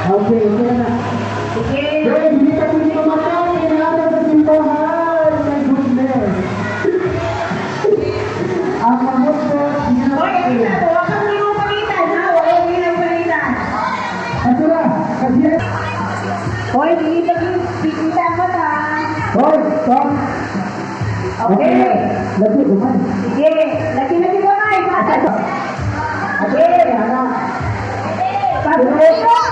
Okay na. Sige. Hey, hindi ka pwede mamatay. Kailangan sa simbahan. My goodness. Ang kamot ko, Hoy, kita mo, wag kang limong pangitan, ha? Wag kang limong pangitan. Asura, kasi. Hoy, dili pa kita ang mata. Hoy, stop. Okay. Lagi, kuman. Sige. Lagi lagi kamay. Pasa. Okay, ana. Pasa.